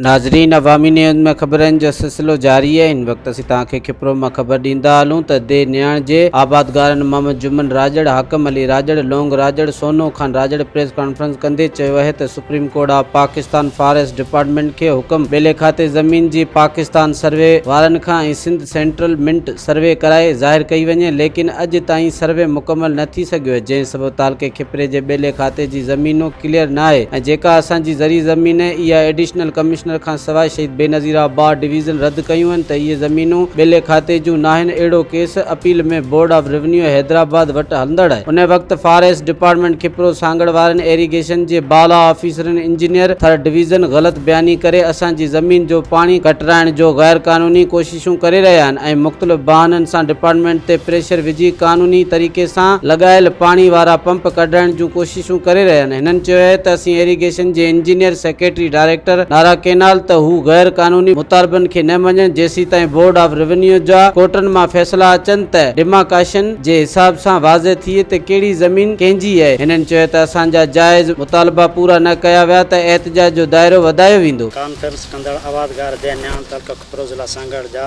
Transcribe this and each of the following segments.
ناظرين عوامي نيوز ۾ خبرن جو سلسلو جاري آهي هن وقت اسين توهان کي کپرو مان خبر ڏيندا هلون ته ديهه نياڻ جي آبادگارن محمد جمن راڄڙ، حاڪم علي راڄڙ، لونگ راڄڙ، سونو خان راڄڙ پريس ڪانفرنس ڪندي چيو آهي ته supreme court of Pakistan forest department کي حڪم ٻيلي کاتي زمين جي پاڪستان سروي وارن کان ۽ سنڌ سينٽرل منٽ سروي ڪرائي ظاهر ڪئي وڃي ليڪن اڄ تائين سروي مڪمل نه ٿي سگهيو آهي جنهن سبب تعلقي کپري جي ٻيلي کاتي جي زمينون ڪليئر ناهي ۽ جيڪا اسان جي زرعي زمين اهي اها ايڊيشنل ڪمشنر کان سواء شهيد بينظير آباد ڊويزن رد ڪيون آهن ته اهي زمينون ٻيلي کاتي جون ناهن اهڙو case appeal ۾ board of revenue Hyderabad وٽ هلندڙ آهي ان وقت فاريسٽ ڊپارٽمينٽ کپرو سانگهڙ وارن ايريگيشن جي بالا آفيسرن انجنيئر ٿر ڊويزن غلط بياني ڪري اسان جي زمين جو پاڻي ڪٽرائڻ جو غير قانوني ڪوششون ڪري رهيا آهن ۽ مختلف بهانن سان ڊپارٽمينٽ تي پريشر وجهي قانوني طريقي سان لڳايل پاڻي وارا پمپ ڪڍرائڻ جون ڪوششون ڪري رهيا آهن هنن چيو آهي ته اسين ايريگيشن جي engineer secretary director Nara canal ته هو غير قانوني مطالبن کي نه مڃن جيسيتائين بورڊ آف روينيو جا ڪورٽن مان فيصلا اچن ته ڊيماڪاشن جي حساب سان واضح ٿئي ته ڪهڙي زمين ڪنهن جي آهي هنن چيو ته اسان جا جائز مطالبا پورا نه ڪيا ويا ته احتجاج جو دائرو وڌايو ويندو. ڪانفرنس ڪندڙ آبادگار ديهه نياڻ تعلقه کپرو ضلع سانگهڙ جا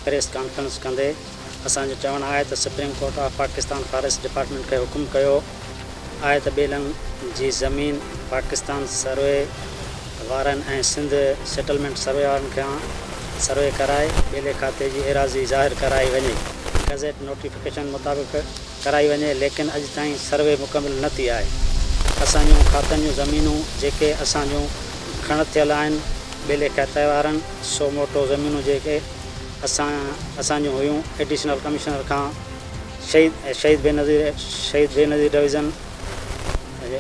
پريس ڪانفرنس ڪندي اسان جو چوڻ آهي ته supreme court of Pakistan forest department کي حڪم ڪيو آهي ته ٻيلن جي زمين پاڪستان سروي وارن ۽ سنڌ سيٽلمينٽ سروي وارن کان سروي ڪرائي ٻيلي کاتي جي ايراضي ظاهر ڪرائي وڃي گزيٽ نوٽيفڪيشن مطابق ڪرائي وڃي ليڪن اڄ تائين سروي مڪمل نه ٿي آهي اسان جون کاتن جون زمينون جيڪي اسان جون کڻ ٿيل آهن ٻيلي کاتي وارن سو موٽو زمينون جيڪي اسان اسان جون هيون ايڊيشنل ڪمشنر کان شهيد شهيد بينظير شهيد بينظير ڊويزن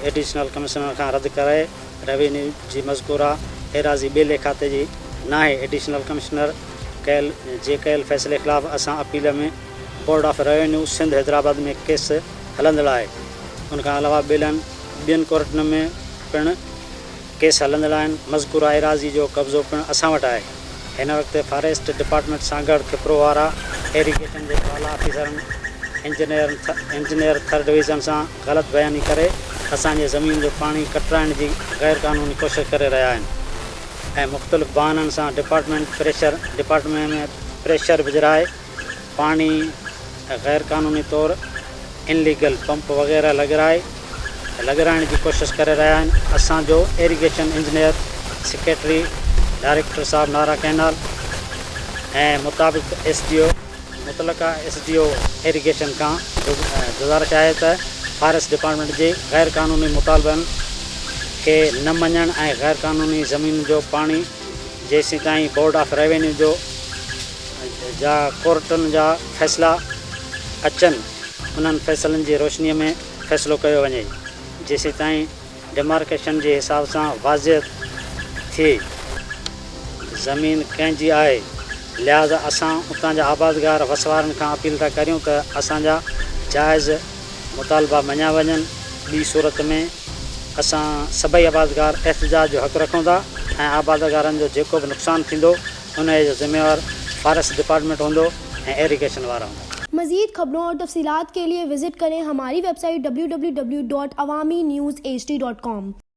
ايڊيشنل ڪمشنر کان رد ڪرائي روينيو جي مذڪوره ايراضي ٻيلي کاتي جي ناهي ايڊيشنل ڪمشنر ڪيل جي ڪيل فيصلي خلاف اسان appeal ۾ board of revenue Sindh Hyderabad ۾ case هلندڙ آهي ان کان علاوه ٻيلن ٻين ڪورٽن ۾ پڻ ڪيس هلندڙ آهن، مذڪوره ايراضي جو قبضو پڻ اسان وٽ آهي. هن وقت فاريسٽ ڊپارٽمينٽ سانگهڙ کپرو وارا ايريگيشن جي اعليٰ آفيسرن انجنيئرن انجنيئر ٿر ڊويزن سان غلط بياني ڪري اسان جي زمين جو پاڻي ڪٽرائڻ جي غير قانوني ڪوشش ڪري رهيا آهن ۽ مختلف بهانن سان ڊپارٽمينٽ پريشر ڊپارٽمينٽ ۾ پريشر وجهرائي پاڻي غير قانوني طور انليگل پمپ وغيره لڳرائي لڳرائڻ جي ڪوشش ڪري رهيا آهن اسان جو ايريگيشن انجنيئر سيڪريٽري ڊائريڪٽر صاحب نارا ڪئنال ۽ مطابق ايس ڊي او متعلقه ايس ڊي او ايريگيشن کان گذارش آهي ته فاريسٽ ڊپارٽمينٽ جي غير قانوني مطالبن کي نه مڃڻ ۽ غير قانوني زمين جو پاڻي جيسيتائين بورڊ آف روينيو جو جا ڪورٽن جا فيصلا اچن انهن فيصلن جي روشني ۾ فيصلو ڪيو وڃي جيسيتائين ڊيمارڪيشن جي حساب سان واضح ٿئي زمين ڪنهن جي آهي لهذا اسان اتان جا آبادگار وس وارن کان اپيل ٿا ڪريون ته اسان جا جائز مطالبا مڃيا وڃن ٻي صورت ۾ اسان سڀئي آبادگار احتجاج جو حق رکون ٿا ۽ آبادگارن جو جيڪو به نقصان ٿيندو انهيء جو ذميوار فاريسٽ ڊپارٽمينٽ هوندو ۽ ايريگيشن وارا هوندا. مزيد خبرون اور تفصيلات کے لئے وزٽ ڪرين ھماري web site www.awamiNewsHD.com.